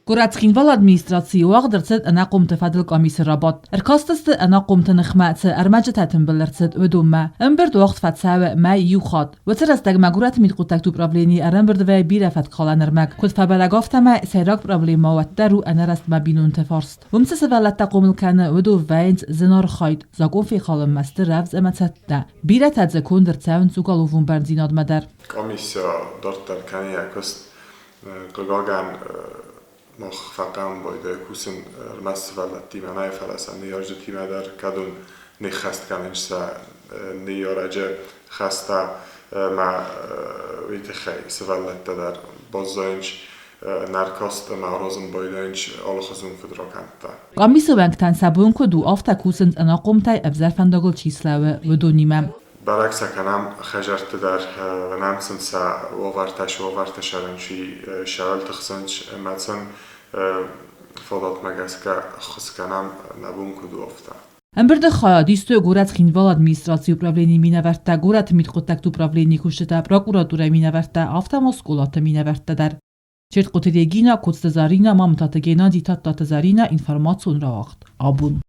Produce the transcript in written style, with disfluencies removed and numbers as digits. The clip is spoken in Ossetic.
Горӕт Цхинвалы администрацийы уагъд ӕрцыд ӕнахъомты фӕдыл къамисы рабадт. Ӕркастысты ӕнахъомты ныхмӕ цы ӕрмӕджытӕ тымбыл ӕрцыд, уыдонмӕ. Ӕмбырд уагъд фӕцӕуы мӕй иу хатт. Уыцы рӕстӕгмӕ горӕты мидхъуыддӕгты управленийы ӕрӕмбырд вӕййы бирӕ фӕткхалӕн ӕрмӕг. Куыд фӕбӕрӕг, афтӕмӕй сӕйраг проблемӕ уӕддӕр у ӕнӕрӕстмӕ бинонты фарст. Уым цы сывӕллӕттӕ хъомыл кӕны, уыдон вӕййынц зынархайд, закъон фехалынмӕ сты рӕвдз ӕмӕ цӕттӕ. Бирӕтӕ дзы конд ӕрцӕуынц уголовон бӕрндзинадмӕ дӕр. Комиссия дарддӕр кӕны йӕ куыст. Хъыгагӕн, мах фӕхъӕуӕм байдайы кусын ӕрмӕст сывӕллӕттимӕ нӕ, фӕлӕ сӕ ныййарджытимӕ дӕр, кӕд уын не ххӕст кӕнынц сӕ ныййарӕджы хӕстӕ ӕмӕ уый тыххӕй сывӕллӕттӕ дӕр баззайынц ӕркаст ӕмӕ аразын байдайынц алыхуызон фыдракӕндтӕ. Къамисы уӕнгтӕн сӕ бон куыд у, афтӕ кусынц ӕнахъомтӕй ӕвзӕр фӕндагыл чи слӕууы, уыдонимӕ. Бӕрӕг сӕ кӕнӕм хӕдзӕртты дӕр, уынӕм сын сӕ уавӕртӕ, сӕ уавӕртӕ сӕрӕн чи сӕрыл тыхсынц ӕмӕ сын фадатмӕ гӕсгӕ ӕххуыс кӕнӕм, нӕ бон куыд у, афтӕ. Ӕмбырды хайад истой горӕт Цхинвалы администрацийы управленийы минӕвӕрттӕ, горӕты мидхъуыддӕгты управленийы кусджытӕ, прокуратурӕйы минӕвӕрттӕ, афтӕ ма скъолаты минӕвӕрттӕ дӕр. Чертхъоты Регина, Коцты Заринӕ, Мамытаты Геннадий, Тадтаты Заринӕ, информацион рауагъд. Абон.